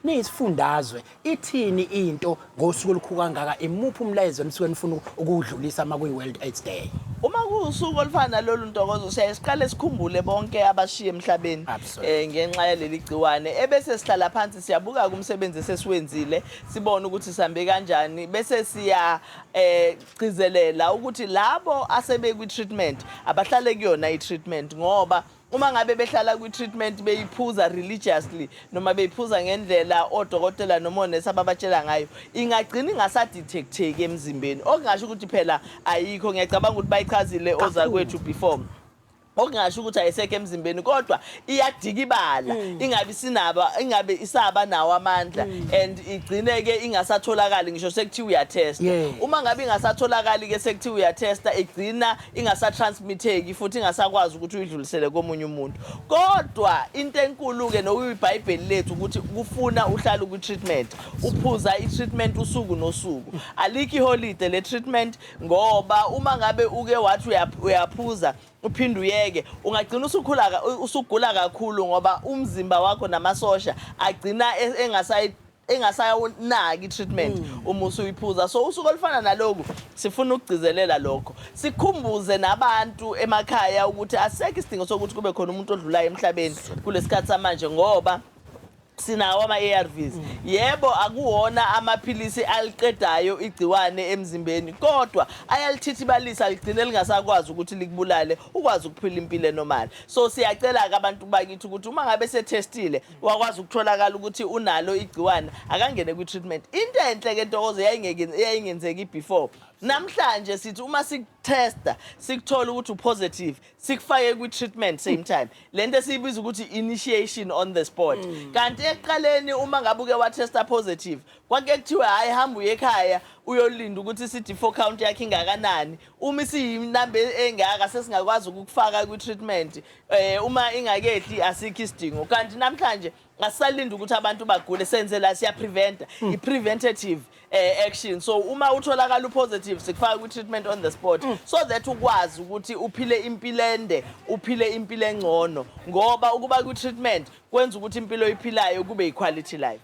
Niyisifundazwe, ithini into ngosuku olukhulu kangaka? Imuphi umlayezo enisuke nifuna ukuwudlulisa uma kuyi-World AIDS Day? Uma kuwusuku olufana nalolu, Ntokozo, siyaye siqale sikhumbule bonke abashiye emhlabeni ngenxa yaleli gciwane, ebese sihlala phansi siyabuka kumsebenzi esesiwenzile, sibone ukuthi sihambe kanjani, bese siya gcizelela ukuthi labo asebekwi-treatment abahlale kuyona i-treatment, ngoba uma ngabe behlala kwi-treatment beyiphuza religiously noma beyiphuza ngendlela odokotela noma onesi ababatshela ngayo, ingagcina ingasadetecteki emzimbeni, okungasho ukuthi phela ayikho. Ngiyacabanga ukuthi bayichazile ozakwethu before, okungasho ukuthi ayisekho emzimbeni, kodwa iyadikibala, ingabi sinaba, ingabe isaba nawo amandla and igcine ke ingasatholakali ngisho sekuthiwa uyatesta. Uma ngabe ingasatholakali ke sekuthiwa uyatesta, igcina ingasatransmitheki futhi ingasakwazi ukuthi uyidlulisele komunye umuntu. Kodwa into enkulu ke nokuyibhayibheli lethu ukuthi kufuna uhlale kwi-treatment, uphuza i-treatment usuku nosuku. Alikho iholide le treatment, ngoba uma ngabe uke wathi uyaphuza uphinde uyeke, ungagcina usukhula, usugula kakhulu, ngoba umzimba wakho namasosha agcina engasayawunaki i-treatment uma usuyiphuza. So usuku olufana naloku sifuna ukugcizelela lokho, sikhumbuze nabantu emakhaya ukuthi asisekho isidingo sokuthi kube khona umuntu odlulayo emhlabeni kulesikhathi samanje, ngoba sinawo ama-ARVs. Yebo, akuwona amaphilisi aliqedayo igciwane emzimbeni, kodwa ayalithithibalisa, ligcine lingasakwazi ukuthi likubulale, ukwazi ukuphila impilo enormal. So siyacela-ke abantu bakithi ukuthi uma ngabe sethestile wakwazi ukutholakala ukuthi unalo igciwane, akangene kwi-treatment. Into enhle-ke, Ntokozo, yayingenzeki before. Namhlanje sithi uma sikutesta sikuthola ukuthi upositive, sikufake kwi-treatment same time, lento esiyibiza ukuthi initiation on the spot. Kanti ekuqaleni uma ngabe uke watesta positive, kwake kuthiwe, "Hhayi, hamba uye ekhaya uyolinda ukuthi i-CD4 count yakhe ingakanani. Uma isiyinamba engaka, sesingakwazi ukukufaka kwi-treatment. Uma ingakehli, asikho isidingo." Kanti namhlanje asisalindi ukuthi abantu bagule, senzela siyapreventa, i-preventative action. So uma utholakala upositive, sikufaka kwi-treatment on the spot so that ukwazi ukuthi uphile impilo ende, uphile impilo engcono, ngoba ukuba kwi-treatment kwenza ukuthi impilo oyiphilayo kube i-quality life.